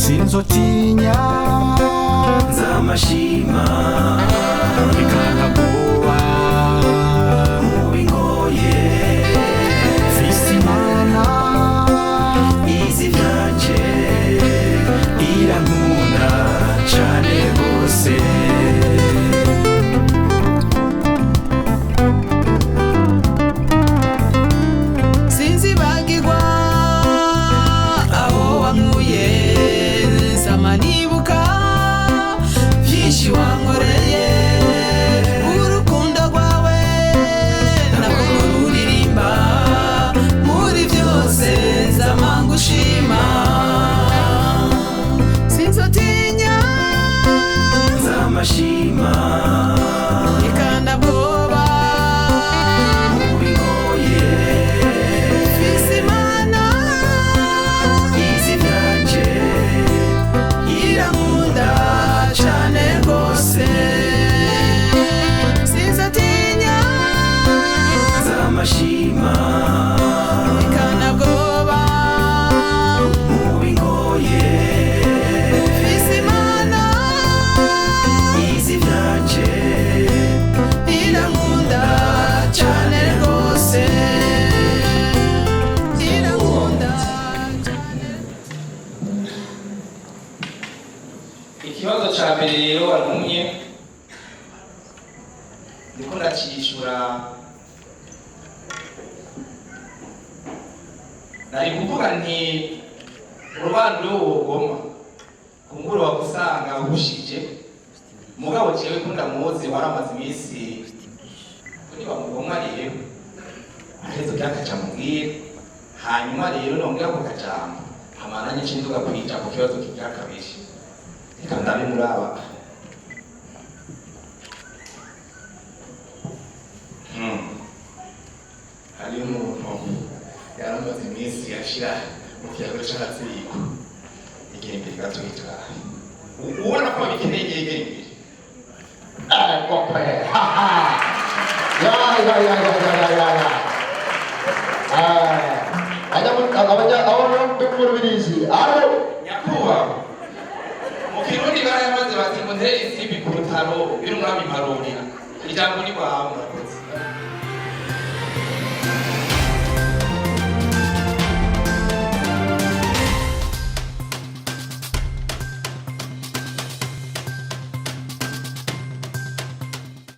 Sinzotinya. Nzamashima. Reka ntabwoba. Mu bingoye. Mfise Imana. Izi ivyanje, irankunda cane gose. Sinzibagirwa aho wankuye, nsama nibuka byinshi wankoreye. Urukundo rwawe ntabwo ruririmba muri byose, nzama ngushima. Sinzotinya. Nzamashima. Reka ndabwoba. Mu bingoye. Mfise Imana. Izi ivyanje, irankunda cane rwose. Sinzotinya. Nzamashima. Reka ntabwoba. Mu bingoye. Mfise Imana. Izi ivyanje, irankunda cane rwose, irankunda cane. Ikibazo ca mbere rero wantumye, ndiko ndacishura. Nari kuvuga nti urubanza wogoma kumbura wagusanga uhushije, mugabo jewe ko ndamuzi, waramaze iminsi kuri bamugomwa. Rero ahezo byakaca mubwira, hanyuma rero nongera ku kajambo hamananye cinduga kwija ku kibazo kigira kabiri. Reka ndabe muri aba. Hariyo umuntu yaramaze iminsi yashira mu kiyago c'abatsiko. Egera imbere gato, yitwara ubona ko babikeneye. Egera imbere. Kope. Ha ha. Ya ya ya ya ya ya ya ya. Ah. Abanya abo mu Rubirizi. Alo. Nyakubahwa, mu Kirundi barayamaze bati ngo ntere isimbi ku rutaro biri umwami mparurira. Ijambo ni wawe.